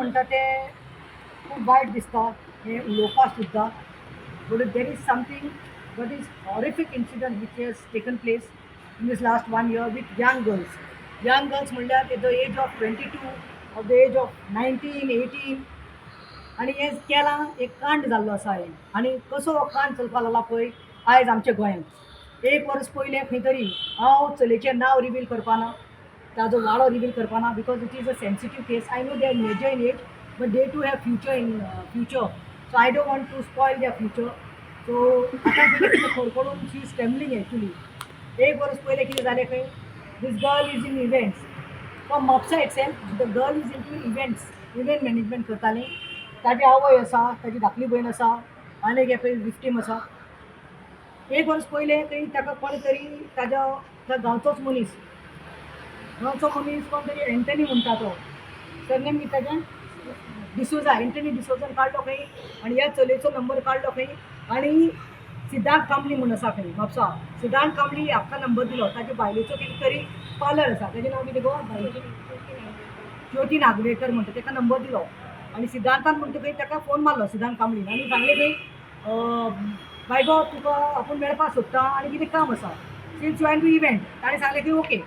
म्हणटा तें खूब वायट दिसता हें उलोवपाक सुद्दां, but there is something what is horrific incident which has taken place in this last one year with young girls. Young girls म्हणल्यार at the age of 22, of the age of 19, 18. आनी हें केलां, एक कांड जाल्लो आसा हें. आनी कसो हो कांड चलपाक लागला पळय आयज आमच्या गोंयांत. एक वर्स पयलें खंय तरी, हांव चलयेचें नांव रिवील करपाना, ताजो वाडो reveal करपाना, because it is a sensitive case. I know they are major in age, but they too have future in future, so I don't want to spoil their future. So आतां कितें खडखडून, she is trembling actually. एक वर्स पयलें कितें जालें खंय, this girl is in events from Mapusa itself. The girl is into events, event management करताली. ताजी आवय आसा, ताजी धाकली भयण आसा आनी एक पळय विक्टीम आसा. एक वर्स पयलें खंय ताका कोण तरी ताज्या त्या गांवचोच मनीस, गांवचो मनीस कोण तरी एंटनी म्हणटा तो, सरनेम कितें ताजें, डिसोजा. एंटनी डिसोजान काडलो खंय आनी ह्या चलयेचो नंबर काडलो खंय आनी सिद्धांत कांबली म्हूण आसा खंय म्हापसा, सिद्धांत कांबली हाका नंबर दिलो. ताजे बायलेचो कितें तरी पार्लर आसा. ताजें नांव कितें गो बायलेचें? ज्योती नागवेकर म्हणटा. ताका नंबर दिलो आनी सिद्धांतान म्हणटा खंय ताका फोन मारलो सिद्धांत कांबळीन आनी सांगलें खंय, बाय गो, तुका आपूण मेळपाक सोदता आनी कितें काम आसा, since you into event. ताणें सांगलें की ओके,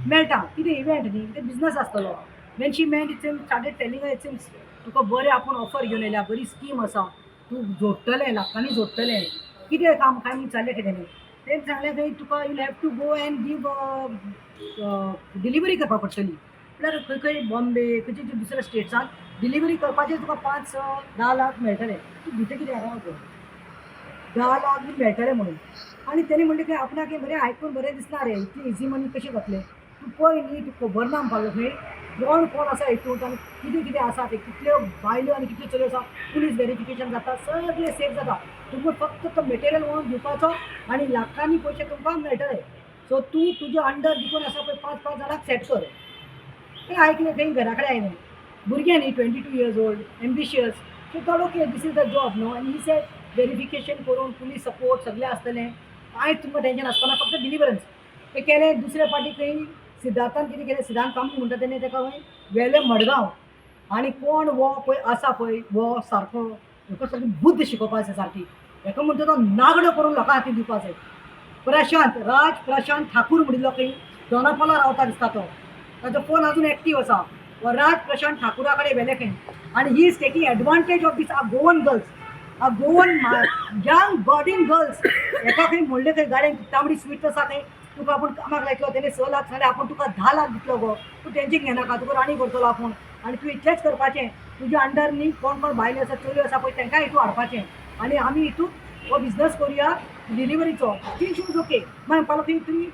मेळटा. कितें इव्हेंट न्ही, कितें बिजनस आसतलो. When she met, it seems, started telling, it seems तुका बरें आपूण ऑफर घेवन येयल्या, बरी स्कीम आसा, तूं जोडटलें, लाखांनी जोडटलें. कितें काम काय विचारलें कितें न्ही. तेणें सांगलें खंय तुका you have to go and give delivery करपाक पडटली. म्हळ्यार खंय खंय, बॉम्बे, खंयचे दुसऱ्या स्टेट्सान डिलिव्हरी करपाचे तुका 5, 10 लाख मेळटले. तूं भितर कितें आसा, 10 लाख बी मेळटले म्हणून. आनी तेणी म्हणलें की आपणाक हें बरें आयकून बरें दिसना रे, इतली इजी मनी कशें जातलें? तूं पळय न्ही, तूं खबर ना म्हणपाक खंय कोण कोण आसा हितूंत आनी कितें कितें आसा तें, कितल्यो बायल्यो आनी कितल्यो चलयो आसा. पुलीस वेरिफिकेशन जाता, सगळें सेफ जाता. तुमकां फक्त तो मेटेरियल व्हरून दिवपाचो आनी लाखांनी पयशे तुमकां मेळटले. सो तूं तुज्या अंडर दिकून आसा पळय पांच पांच जाणांक सेट कर. तें आयकलें खंय, घरा कडेन आयलें. भुरगें न्ही, 22 years old, ambitious, so thought, okay, this is the job, no? आनी he said verification करून पुलीस सपोर्ट सगळें आसतलें, कांयच तुमकां टेंशन आसपाना, फक्त डिलिवरन्स. तें केलें. दुसऱ्या फावटी खंय सिद्धार्थान कितें केलें, सिद्धांत कामत म्हणटा, तेणें ताका खंय व्हेलें मडगांव. आनी कोण हो पळय आसा पळय, हो सारको हेका सारकी बुद्द शिकोवपा जाय सारकी. हेका म्हणटा तो नागडो करून लोकां हातीन दिवपा जाय. प्रशांत, राज प्रशांत ठाकूर म्हणिल्लो, खंय दोनापावला रावता दिसता तो. ताजो फोन अजून एक्टीव आसा. हो राज प्रशांत ठाकूरा कडेन व्हेले खंय आनी he is taking advantage of this our Goan girls, our Goan young budding girls. हेका खंय म्हणलें खंय, गाडयेन तांबडी स्विफ्ट आसा खंय, तुका आपूण कामाक लायतलो. तेणे 6 लाख सांगलें, आपूण तुका 10 लाख दितलो गो, तूं टेंशन घेनाका, तुका राणी करतलो आपूण आनी तूं इतलेंच करपाचें, तुज्या अंडर न्ही कोण कोण बायलो आसा, चलयो आसा पळय, तांकां हितून हाडपाचें आनी आमी हितून हो बिजनस करुया डिलिव्हरीचो. ती वॉज ओके. मागीर म्हणपाक लागलो तुमी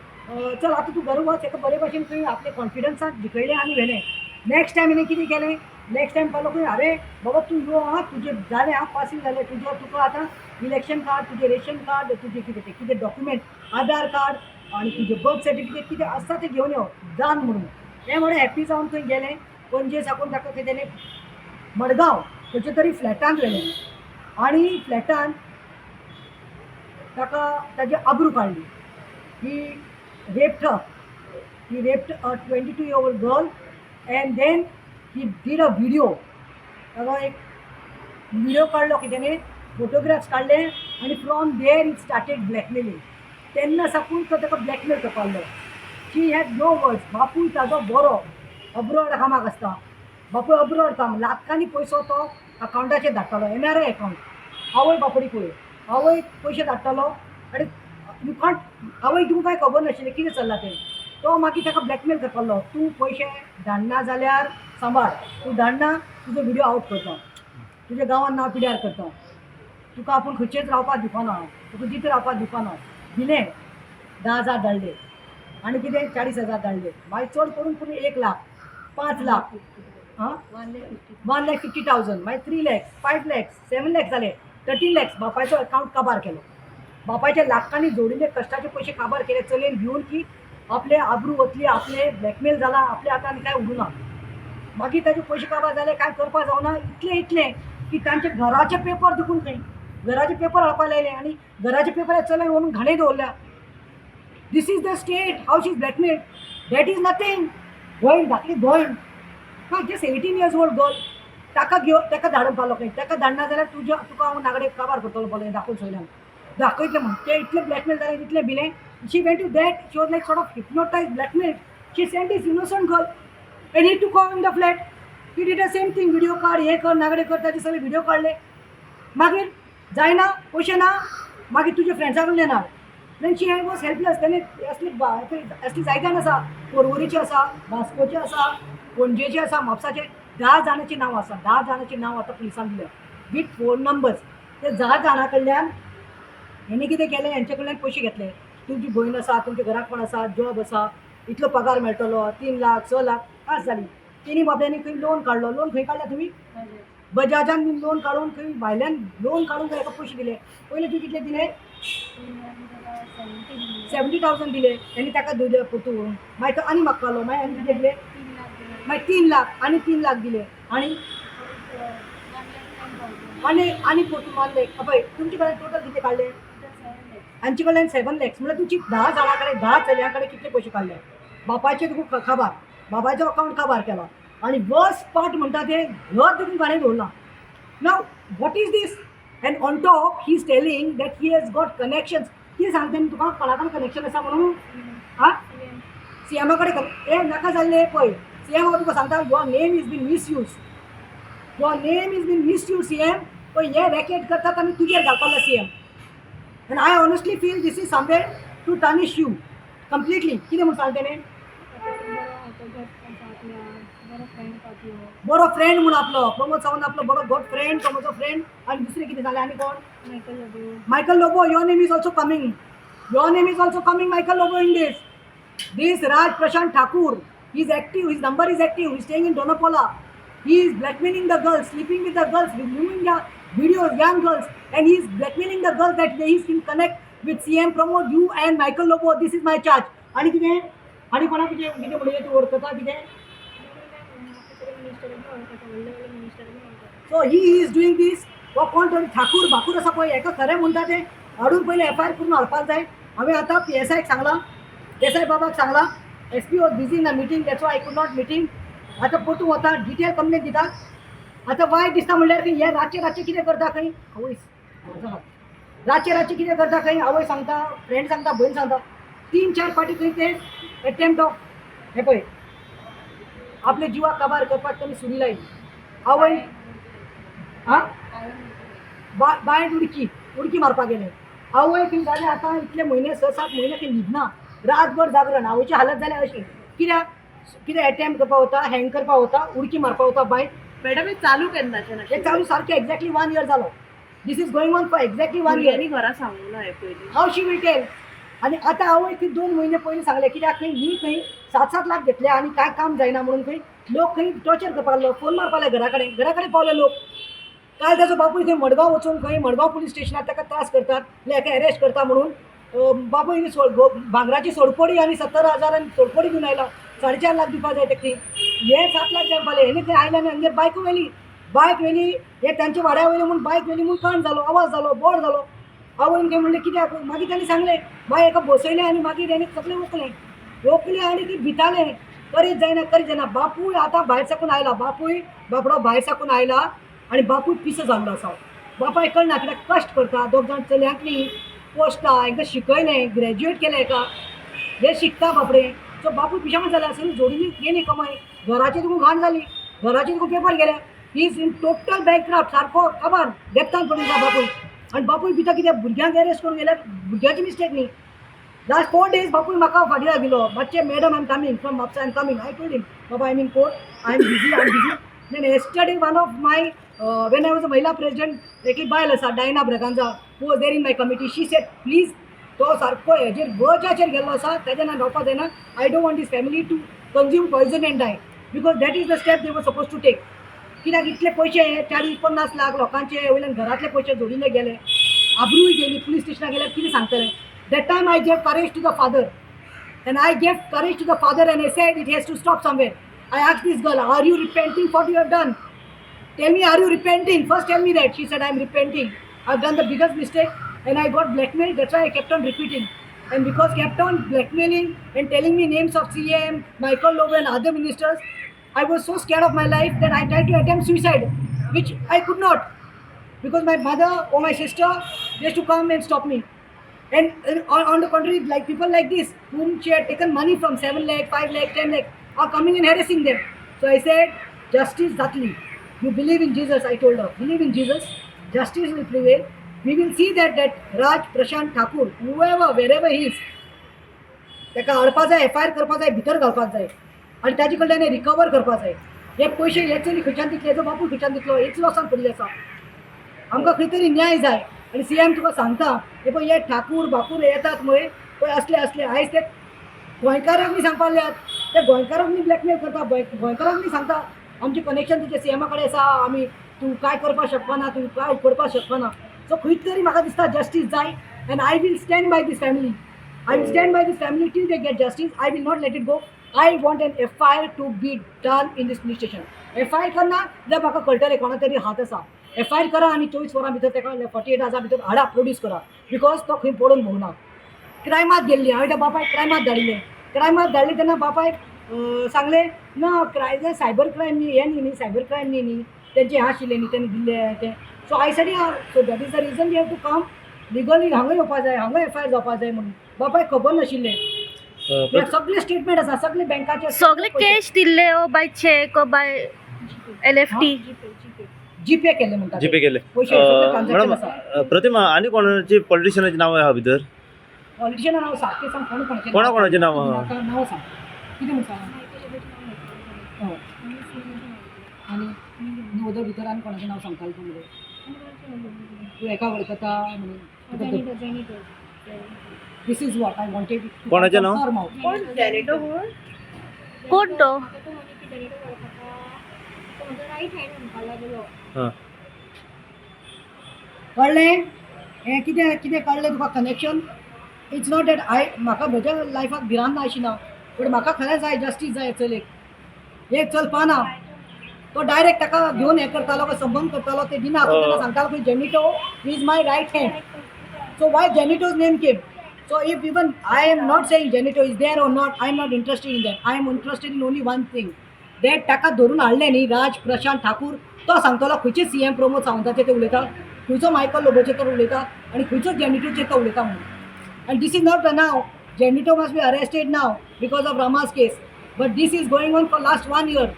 चल, आतां तूं घरा वच. हेका बरे भाशेन खंय आपले कॉन्फिडन्सान जिखयलें आनी व्हेलें. नेक्स्ट टायम हेणें कितें केलें, नेक्स्ट टायम म्हणपाक लागलो, अरे बाबा, तूं यो आं, तुजें जालें आं, पासींग जालें तुजें, तुका आतां इलेक्शन कार्ड, तुजें रेशन कार्ड, तुजें कितें तें कितें डॉक्युमेंट, आधार कार्ड आनी तुजें बर्थ सर्टिफिकेट कितें आसता तें घेवन यो जान म्हणून. हें म्हणून हॅप्पी जावन थंय गेलें. पणजे साकून ताका खंय तेणें मडगांव खंयच्या तरी फ्लॅटांत व्हेलें आनी फ्लॅटान ताका ताजी आबरू काडली. He raped her. He raped a 22-year-old girl and then he did a video. ताका एक व्हिडिओ काडलो की तेणे फोटोग्राफ्स काडले आनी from there he started blackmailing. तेन्ना साकून तो ताका ब्लॅकमेल करपाक लागलो. She had no words. बापूय ताजो बरो अब्रॉड कामाक आसता. बापूय अब्रॉड काम, लाखांनी पयसो तो अकावंटाचेर धाडटालो, एनआरआय अकावंट. आवय बापूय पळय, आवय पयशे धाडटालो आनी you can't, आवय तुमकां कांय खबर नाशिल्लें कितें चल्लां तें. तो मागीर ताका ब्लॅकमेल करपाक लागलो, तूं पयशे धाडना जाल्यार सांबाळ, तूं धाडना, तुजो व्हिडिओ आवट करता, तुज्या गांवान नांव पिड्यार करता, तुका आपूण खंयचेच रावपाक दिवपाना, तुका जितें रावपाक दिवपाना. दिलें, 10,000 धाडले आनी कितें 40,000 धाडले. मागीर चड करून पूण 1 लाख, 5 लाख, आं, 1,50,000, मागीर 3 लॅक्स, 5 लॅक्स, 7 लॅक्स जाले, 13 लॅक्स. बापायचो अकावंट काबार केलो. बापायच्या लाखांनी जोडिल्ले कश्टाचे पयशे काबार केले चलयेन भिवन की आपले आबरू वतली, आपले ब्लॅकमेल जाला, आपल्या हातान कांय उरूना. मागीर ताजे पयशे काबार जाले, कांय करपाक जावना. इतलें इतलें की तांचे घराचे पेपर दुखून खंय घराचे पेपर हाडपाक लायले आनी घराचे पेपर चलयेन व्हरून घाणे दवरल्या. This is the state, how she is blackmail. That is nothing. भयण, धाकली भयण, हा, just 18 years old girl. ताका घेवन ताका धाडून पावलो खंय. ताका धाडना जाल्यार तुज्या तुका हांव नागडे काबार करतलो पळय, दाखोवन सोयल्यान दाखयतलें म्हूण. ते इतलें ब्लॅकमेल जालें, इतलें भिलें. She went to that, she was like sort of hypnotize, blackmail. She sent this innocent girl and he took in the flat. He did the same thing. Video काड, हें कर, नागडे कर. ताचे सगळे व्हिडिओ काडले. मागीर जायना, पयशे ना, मागीर तुज्या फ्रेंड्सा कडल्यान येणार. Then she was helpless. तेणे असली असली जायते जाण आसा, पोरवरीचे आसा, वास्कोचे आसा, पणजेचे आसा, म्हापसाचे. 10 जाणांची नांव आसा. 10 जाणांची नांव आतां पुलिसान दिल्या विथ फोन नंबर्स. ते 10 जाणां कडल्यान हेणी कितें केलें, हेंचे कडल्यान पयशे घेतले. तुमची भयण आसा, तुमच्या घराक कोण आसा, जॉब आसा, इतलो पगार मेळटलो, 3 लाख, 6 लाख. पास जाली. तेणी बाबड्यांनी खंय लोन काडलो. लोन खंय काडला तुमी? बजाजान बीन लोन काडून, खंय भायल्यान लोन काडून एका पयशे दिले. पयले तुवें कितले दिले? 70,000 दिले. तेणी ताका दिले परतून व्हरून. मागीर तो आनी मागतालो. मागीर आनी कितले दिले? मागीर 3 लाख, आनी 3 लाख दिले आनी आनी आनी परतून 1 लाख. पळय, तुमचे कडेन टोटल कितले काडले? हांचे कडल्यान 7 लॅक्स. म्हणल्यार तुजी 10 जाणां कडेन, 10 चलयां कडेन कितले पयशे काडले? बापायचे तुका खबर, बाबाचो अकावंट काबार केला. आनी वर्स्ट पार्ट म्हणटा तें घर देखून भाडें दवरलां. Now what is this? And on top he is telling that he has got connections. कितें सांगता न्ही तुका, कोणा कडेन कनेक्शन आसा म्हणून? आं, सी एमा कडेन. ए नाका जाल्लें. पळय, सी एम हांव तुका सांगता, your name is been misuse, your name is been misuse. CM, पळय, हे रॅकेट करतात आनी तुजेर घालपाक C M. And I honestly feel this is somewhere to tarnish you completely. कितें म्हूण सांगलें तेणें? बरो फ्रेंड आपलो. बरो फ्रेंड म्हूण आपलो प्रमोद सावंत, आपलो बरो गुड फ्रेंड, प्रमोदचो फ्रेंड. आनी दुसरें कितें जालें? आनी कोण? Michael Lobo. Michael Lobo, your name is also coming. Your name is also coming, Michael Lobo, in this. This Raj Prashant Thakur, he is active, his number is active, he is staying in Dona Paula. He is blackmailing the girls, sleeping with the girls, removing the videos, young girls, and he is blackmailing the girls that he can connect with CM Pramod, you and Michael Lobo. This is my charge. आणि कितें, आनी कोणाक कितें कितें म्हणलें तूं वळखता कितें? मिनिस्टरांनी वळखता, व्हडले व्हडले मिनिस्टरांनी वळखता. So he is doing this. हो कोण तरी ठाकूर भाकूर आसा पळय, हेका खरें म्हणटा तें हाडून पयलें एफ I R करून हाडपाक जाय. हांवें आतां पी एस आयक सांगलां, एस I बाबाक सांगलां. SP was busy in a meeting, that's I could not meeting. आतां परतून वता, डिटेल कंप्लेन दितात. आतां वायट दिसता म्हणल्यार खंय हे रातचे रातचे कितें करता खंय. आवयस, रातचे रातचे कितें करता खंय. आवय सांगता, फ्रेंड सांगता, भयण सांगता, तीन चार फावटी खंय ते एटेम्प्ट ऑफ हे पळय, आपल्या जिवाक काबार करपाक तेणी सुरी लायली. आवय आं बांयत उडकी उडकी मारपाक गेले. आवय खंय जालें आतां इतले म्हयने, 6-7 म्हयने खंय न्हिदना, रातभर जागरण. आवयची हालत जाल्या अशी. कित्याक कितें एटेम्प्ट करपाक वता, हँग करपाक वता, उडकी मारपाक वता बांयत. मॅडम, हे चालू केन्नाच्यान? हे चालू सारकें एक्झॅक्टली वन इयर जालो. This is going on for exactly one year. भुरग्यांनी घरा सांगूं ना हे पयलीं? How she will tell? आनी आतां आवय खंय 2 म्हयने पयलीं सांगलें. कित्याक खंय ही खंय 7-7 लाख घेतले आनी कांय काम जायना म्हणून खंय लोक खंय टॉर्चर करपाक लागलो. फोन मारपाक लागले, घरा कडेन घरा कडेन पावले लोक. काल ताजो बापूय खंय मडगांव वचून खंय मडगांव पुलीस स्टेशनार ताका त्रास करतात, हेका अरेस्ट करता म्हणून. बापूय भांगराची सोडकोडी आनी 70,000 आनी सोडकोडी घेवन आयला. 4.5 लाख दिवपाक जाय तेका. हे 7 लाख जाय पावले. हेणी खंय आयले आनी हांगेर बायक व्हेली, बायक व्हेली. हे तांच्या वाड्या वयले म्हूण बायक व्हेली म्हूण कांड जालो, आवाज जालो, बोड जालो. आवयन खंय म्हणलें कित्याक. मागीर तांणी सांगलें. मागीर हेका बसयलें आनी मागीर हेणी तकले ओकलें ओकलें आनी ती भिताले, करीत जायना, करीत जायना. बापूय आतां भायर साकून आयला. बापूय बाबडो भायर साकून आयला आनी बापूय पिसो जाल्लो आसा. बापायक कळना कित्याक कश्ट करता. दोग जाण चलयांक न्ही पोसता, हेंकां शिकयलें, ग्रॅज्युएट केलें हेका, हे शिकता बापडे. सो बापूय पिशामा जाला. सगळी जोडिल्ली गेली कमाई, घराची तुका घाण जाली, घराचे तुका पेपर गेले. He is in total bankrupt. सारको काबार डेप्तान पडून जा बापूय. आनी बापूय भिता कित्याक भुरग्यांक अरेस्ट करून गेल्यार भुरग्याची मिस्टेक न्ही. लास्ट 4 डेज बापूय म्हाका फाटीं लागिल्लो मातशें, "Madam, I am coming from Mapusa, I am coming." I told him, "बाबा, I am in court, I am busy, I am busy." Then yesterday one of my, when I was a महिला president, एकली बायल आसा Diana Braganza, who was there in my committee, she said, "Please, तो सारको हेजेर वर्जाचेर गेल्लो आसा, तेज्यान रावपा जायना. I don't want this family to consume poison and die," because that is the step they were suppose to take. कित्याक इतले पयशे, 40-50 लाख लोकांचे वयल्यान घरांतले पयशे जोडिल्ले गेले, आबरूय गेली. पुलीस स्टेशनार गेल्यार कितें सांगतले? That time I gave courage to the father and I gave courage to the father and I said it has to stop somewhere. I asked this girl, "Are you repenting for you have done? Tell me, are you repenting? First tell me that." She said, "I'm repenting. I've done the biggest mistake and I got blackmailed. That's why I kept on repeating. And because kept on blackmailing and telling me names of CM, Michael Lobo and other ministers, I was so scared of my life that I try to attempt suicide, which I could not, because my mother or my sister used to come and stop me. And on the contrary, like people like this, whom she had taken money from 7 lakh, 5 lakh, 10 lakh, are coming and harassing them. So I said, justice Zatli, you believe in Jesus, I told her, believe in Jesus, justice will prevail. We will see that Raj Prashant Thakur, whoever, wherever he is, ताका हाडपा जाय, F I R करपा जाय, भितर घालपाक जाय आनी ताजे कडल्यान रिकवर करपा जाय. हे पयशे हे चली खंयच्यान दितले, हेजो बापूय खंयच्यान दितलो, हेच लॉसान पडिल्लें आसा. आमकां खंय तरी न्याय जाय. आनी सी एम तुका सांगता, हे पळय हे ठाकूर बाकूर येतात पळय, पळय असले असले आयज ते गोंयकारांक बी सांगपाक लागल्यात, ते गोंयकारांक बी ब्लॅकमेल करता, गोंयकारांक बी सांगता आमचें कनेक्शन तुजें सी एमा कडेन आसा, आमी तूं कांय करपाक शकपाना, तूं कांय करपाक शकपाना. सो खंय तरी म्हाका दिसता जस्टीस जाय and I will stand by this family. I will stand by this family till they get justice. I will not let it go. I want an FIR to be done in this police station. FIR करना जाल्यार म्हाका कळटलें कोणा तरी हात आसा. F I R करा आनी 24 वरां भितर ताका 48 आवर्सां भितर हाडा, प्रोड्यूस करा, because तो खंय पळून भोंवना. क्रायमात गेल्ली हांवें त्या बापायक क्रायमात धाडिल्लें. क्रायमात धाडलें तेन्ना बापायक सांगलें ना, क्राय सायबर क्रायम न्ही, हें न्ही न्ही, सायबर क्रायम न्ही न्ही, तेंचें हें आशिल्लें न्ही, तेणें दिल्लें तें. So I said so that is the reason you have to come legally, हांगा येवपा जाय, हांगा एफ I R जावपा जाय म्हणून. बापायक खबर नाशिल्लें. हे सगळे स्टेटमेंट आसा, सगळे बँकाचे सगळे कॅश दिल्ले ओ by cheque or by NEFT? GPay, GPay. GPay केल्ले म्हणटा ते. जीपे केले. पयशे सगळे ट्रान्झॅक्शन मॅडम आसा. प्रतिमा, आनी कोणाची पॉलिटिशियनाची नांवां आहा भितर? पॉलिटिशियना नांव सांग, ते सांग कोण कोणाचें. कोणा कोणाचें नांव आहा? म्हाका नांव सांग, कितें म्हण सांग. मायकल लोबोचें नांव घेतलें. हय. आनी सीएमाचें नांव घेतलें. आनी नवोदय भितर आनी कोणाचें नांव सांगतालें तूं मरे? आनी कोणाचें नांव घेतलें? तूं एका वळखता म्हणून. Janito, Janito. This is what I wanted. कोणाचें नांव? कोण जेनिटो कोण? कोण तो? म्हाका तो म्हणे की जेनिटो वळखता, तो म्हजो रायट हँड म्हणपाक लागलो. हां. कळ्ळें हें कितें कितें कळ्ळें तुका connection? It's not that I म्हाका म्हज्या लायफाक भिरांत ना अशी ना, पूण म्हाका खरें जाय जस्टीस जाय चलयेक. हें चलपाना. तो डायरेक्ट ताका घेवन हें करतालो, काय संबंद करतालो ते दिना. तो तेन्ना सांगतालो की Janito is my right hand. So why Janito's name came? So if even I am not saying Janito is there or not, I am not interested in that. I am interested in only one thing, that ताका धरून हाडलें न्ही राज प्रशांत ठाकूर, तो सांगतलो खंयचे C M Pramod सावंताचे ते उलयता, खंयचो मायकल लोबोचे तर उलयता आनी खंयचो जेनिटोचे तो उलयता म्हणून. And this is not now, Janito must be arrested now because of Rama's case, but this is going on for last one year.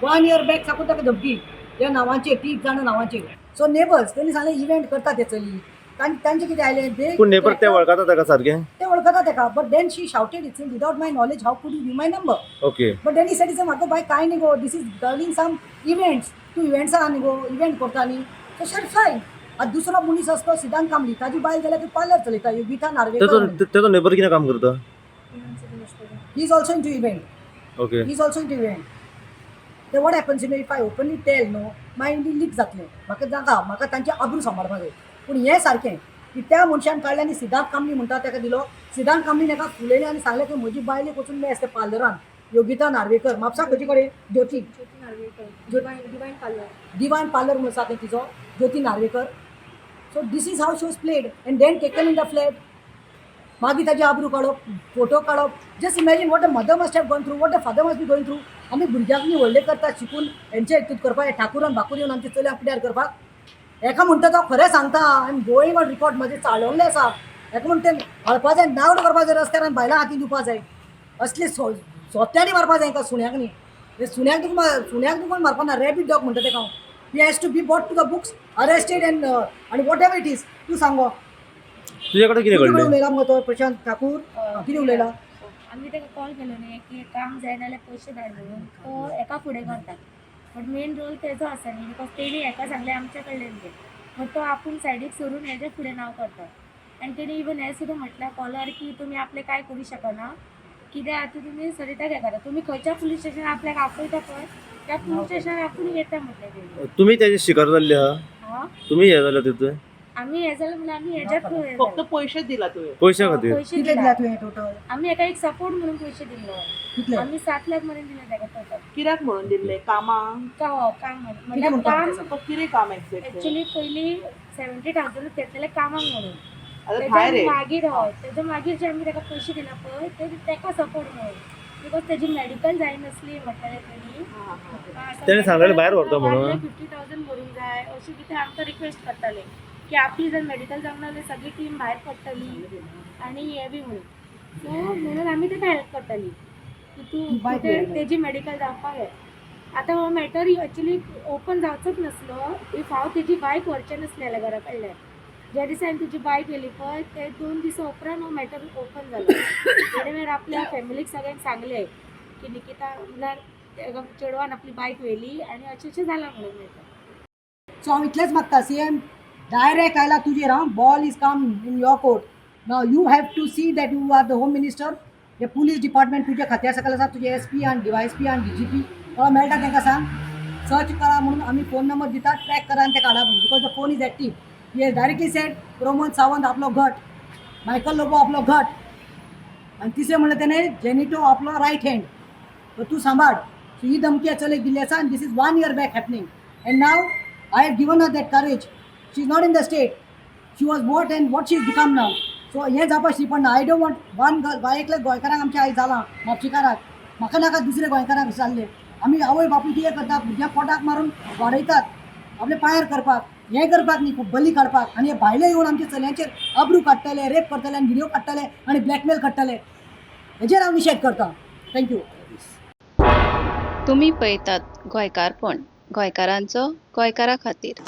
One year back साकून ताका धमकी ह्या नांवांचेर, 30 जाणां नांवांचेर. सो नेबर्स तेणी सांगलें इव्हेंट करता ते चली, तांचें कितें आयलें ते पूण नेबर ते वळखता ताका सारकें? ते वळखता ताका, but then she shouted, it's without my knowledge, how could you give my number? Okay. But then he said, is म्हाका बाय कांय न्ही गो, this is regarding some events, तूं इव्हेंट्सां आहा न्ही गो, इव्हेंट करता न्ही. सो शेड फायन. आतां दुसरो मनीस आसा तो सिद्धांत कामली, ताजी बायल जाल्यार ती पार्लर चलयता, योगिता तेजो नार्वेकर. तेजो नेबर कितें काम करता? He is also into event. Okay. He is also into event. Then what happens, if I openly tell, no, मागीर लीक जातलें. म्हाका नाका, म्हाका तांचे आब्रू सांबाळपाक जाय. पूण हें सारकें की त्या मनशान काडलें आनी सिद्धांत कामली म्हणटा ताका दिलो. सिद्धांत कामलीन ताका फुलयलें आनी सांगलें की म्हजी बायलेक वचून मेज ते पार्लरान, योगिता नार्वेकर, म्हापसा खंयचे कडेन, Jyoti Jyoti Narvekar, divine, divine parlour. Divine parlour म्हणून आसा थंय तिचो, Jyoti Narvekar. So this is how she was played and then taken in the flat. मागीर ताजी आब्रू काडप, फोटो काडप. Just imagine what a mother must have gone through, what a father must be going through. आमी भुरग्यांक न्ही व्हडले करता शिकून हेंचे हितून करपाक, हे ठाकूरान भाकूर येवन आमच्या चलयांक पिड्यार करपाक. हेका म्हणटा तो खरें सांगता, I am going on record, म्हजें चाळवल्लें आसा. हेका म्हणटा हाडपा जाय, नावड करपा जाय रस्त्यार आनी बायलां हातीन दिवपा जाय. असले सोत्यांनी मारपा जाय हेंकां, सुण्याक न्ही. हे सुण्याक तुका सुण्याक तुका मारपा ना, रॅबीट डॉग म्हणटा तेका हांव. He has to be brought to the books, arrested and आनी what ever it is. तूं सांगो. तुजे कडेन कितें तुजे कडेन घडलें? उलयला मगो तो प्रशांत ठाकूर, कितें उलयला? आमी ताका कॉल केलो न्ही की काम जायना जाल्यार पयशे धाड म्हणून, तो एका फुडें करता, बट मेन रोल तेजो आसा न्ही, because तेणी हेका सांगलें आमच्या कडल्यान तें, बट तो आपूण सायडीक सरून हेज्या फुडें नांव करता. आनी तेणी इवन हें सुद्दां म्हटलां कॉलार की तुमी आपलें कांय करूं शकना, कितें आतां तुमी सरिताक हें करा, तुमी खंयच्या पुलीस स्टेशनार आपल्याक आपयता पळय त्या पुलीस स्टेशनार आपूण येता म्हटलें तेणी. तुमी तेजे शिकार जाल्ले आहा? हा. तुमी हे जाल्या तितून? आमी हें जालें म्हणल्यार आमी हेज्या थ्रू हें फक्त जालें. पयशे दिला तुवें? पयशा खातीर. पयशे कितले दिला दिला तुवें टोटल? आमी हेका एक सपोर्ट म्हणून पयशे दिल्लो. कितले? आमी 7 लाख मेरेन दिले ताका टोटल. कित्याक म्हणून दिल्ले कामाक? काम म्हणून. कितें म्हणल्यार म्हणटा काम तें? तो कितें काम एक्झॅक्ट? ऍक्च्युली पयली 70,000 घेतलेले कामाक म्हणून. आतां भायर तेच्या हे मागीर हय, तेच्या मागीर जे आमी ताका पयशे दिला पळय ते ताका सपोर्ट म्हणून. Because तेजी मेडिकल जायनासली म्हटलें तेणी. तेणी सांगलेलें भायर व्हरता म्हणून. 50,000 भरूंक जाय अशें कितें आमकां रिक्वेस्ट करताले की आपली जर मेडिकल जावंक ना जाल्यार सगळी टीम भायर पडटली आनी हें बी म्हणून. सो म्हणून आमी तेका हेल्प करताली की तूं बायक तें तेजी मेडिकल जावपाक जाय. आतां हो मॅटर एक्चुली ओपन जावचोच नासलो if हांव तेजी बायक व्हरचें नासलें जाल्यार घरा कडल्यान. ज्या दिसा हांवें तुजी बायक व्हेली पळय ते 2 दिसां उपरांत हो मॅटर ओपन जालो. तेणे मागीर आपल्या फॅमिलीक सगळ्यांक सांगलें की निकिता म्हळ्यार तेका चेडवान आपली बायक व्हेली आनी अशें अशें जालां म्हणून मॅटर. सो हांव इतलेंच मागता सीएम डायरेक्ट आयला तुजेर हांव ball is come in your court. Now you have to see that you are the home minister. हे पुलीस डिपार्टमेंट तुज्या खात्या सकयल आसा, तुजे एस पी आनी डीवायएस पी आनी डीजीपी कोणा मेळटा तांकां सांग सर्च करा म्हणून. आमी फोन नंबर दिता, ट्रॅक करा आनी ते काडा म्हणून, because the phone is active. He has directly said Pramod Sawant आपलो घट, मायकल लोबो आपलो घट, आनी तिसरें म्हणलें तेणें जेनिटो आपलो रायट हँड, तर तूं सांबाळ. सो ही धमकी चलयेक दिल्ली आसा आनी this is 1 year back happening. And now I have given her that courage. She is not in the state. She was what and what she is become now. So हें जावपाक शी पडना. I don't want one girl. बाय एकल्या गोंयकारांक आमच्या आयज जालां म्हापशेकाराक, म्हाका नाका दुसऱ्या गोंयकारांक जाल्लें. आमी आवय बापूय कितें करता, भुरग्यांक पोटाक मारून वाडयतात आपल्या पांयार करपाक, हें करपाक न्ही, खूब बली काडपाक. आनी हे भायले येवन आमच्या चलयांचेर अब्रू काडटले, रेप करतले आनी व्हिडियो काडटले आनी ब्लॅकमेल करतले. हेजेर हांव निशेध करता. Thank you. तुमी पळयतात गोंयकारपण, गोंयकारांचो गोंयकारा खातीर.